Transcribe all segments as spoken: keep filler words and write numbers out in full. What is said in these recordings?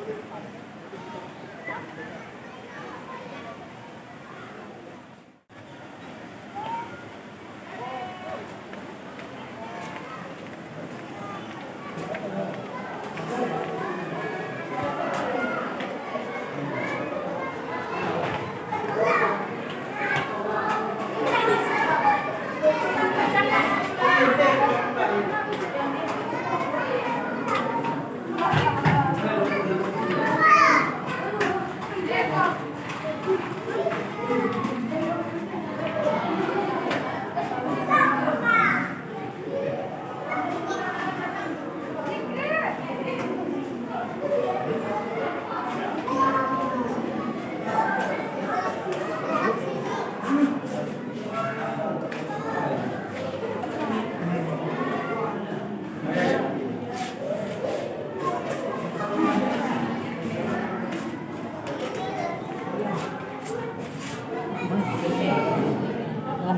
Dalam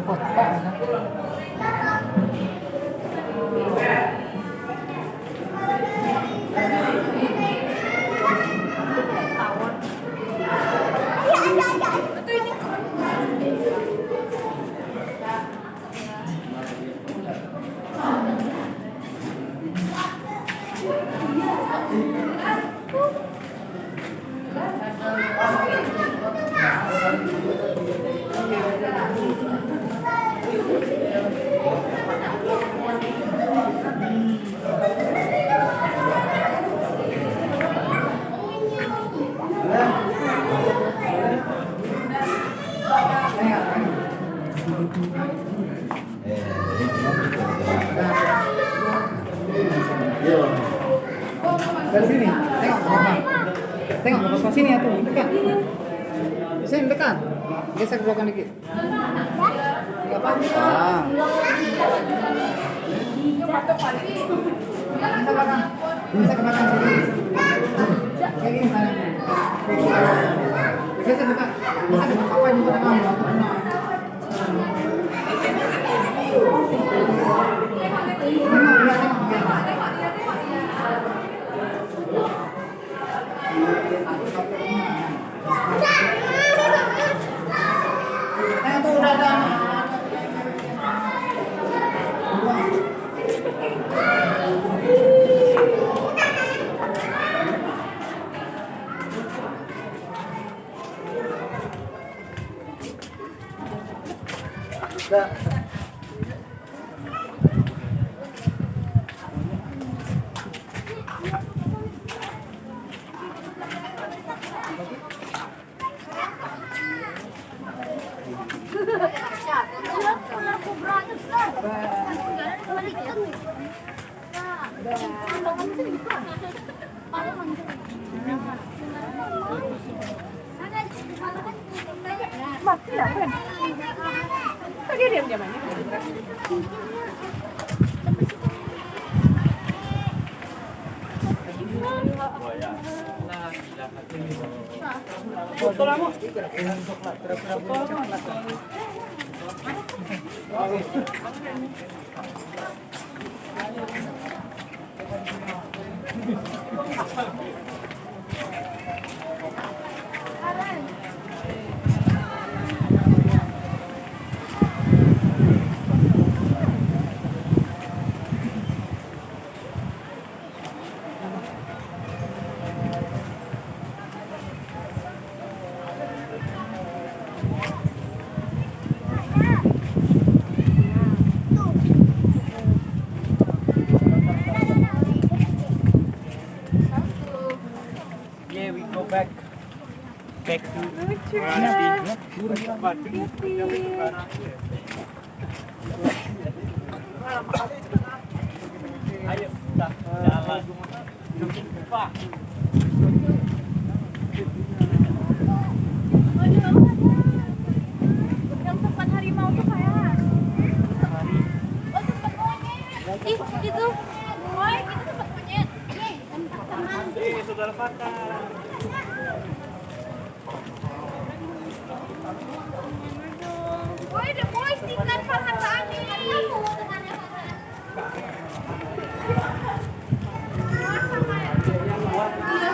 kotak. Dari sini, tengok ke belakang. Tengok ke belakang sini, atu, dekat. Sini, dekat. Geser ke belakang dikit. Enggak apa-apa. Geser ke belakang. Geser ke belakang sini. Kayak gini, tangannya. Geser dekat. Geser dekat. Apa yang buat tangan? Yeah, we go back, back to Lucu. Ayo, kita jalan. Yang tempat harimau tuh kayak. Oh, tempat monyet. Ih, itu. Woi, itu tempat monyet. Nih, tempat tenang. Eh, saudara Fata. Woi, the boys, tinggal Farhan Tani. Iya.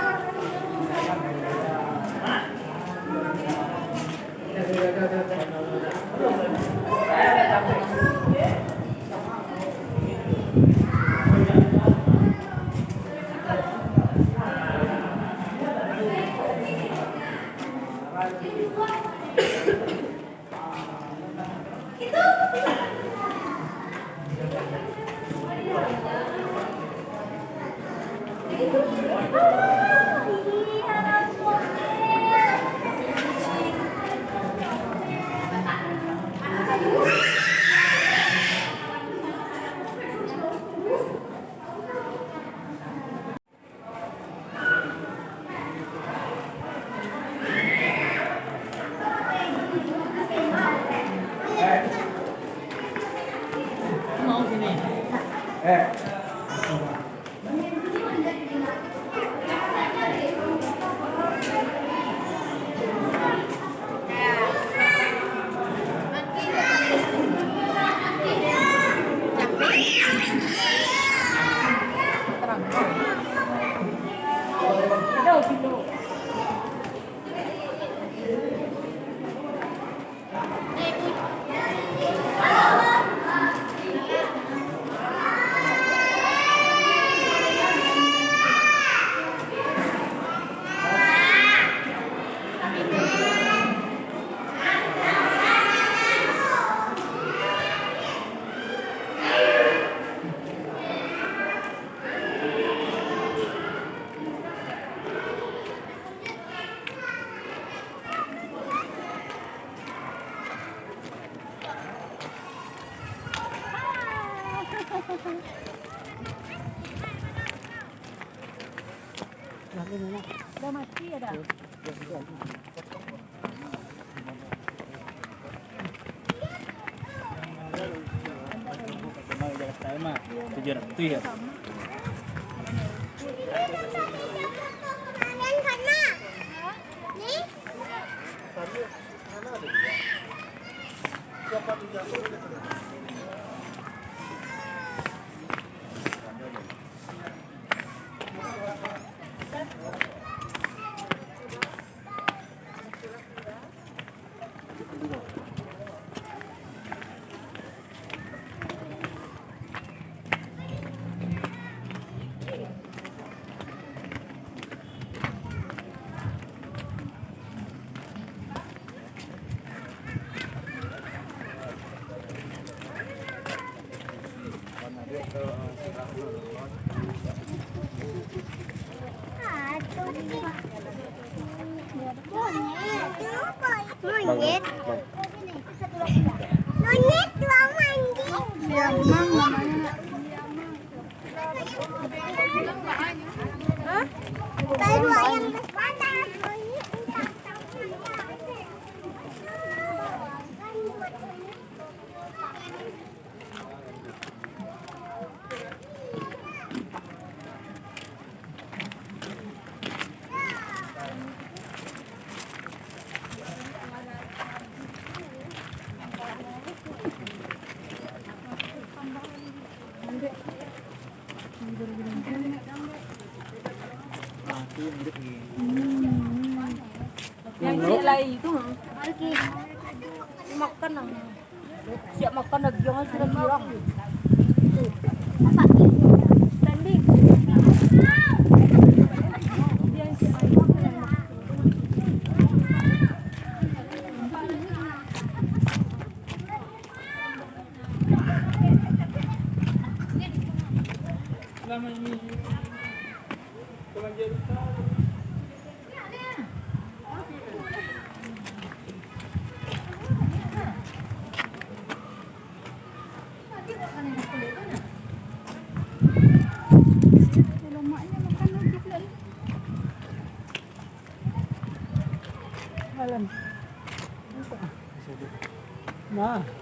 Dah mati ado. Tujuh ratus ya. Monyet. Monyet, monyet. Siamang namanya. Hah? Baru ayam besar. Yang ciek lai tu. Makan lah. Siap makan, dagiang sudah sirang. Malam. Nah.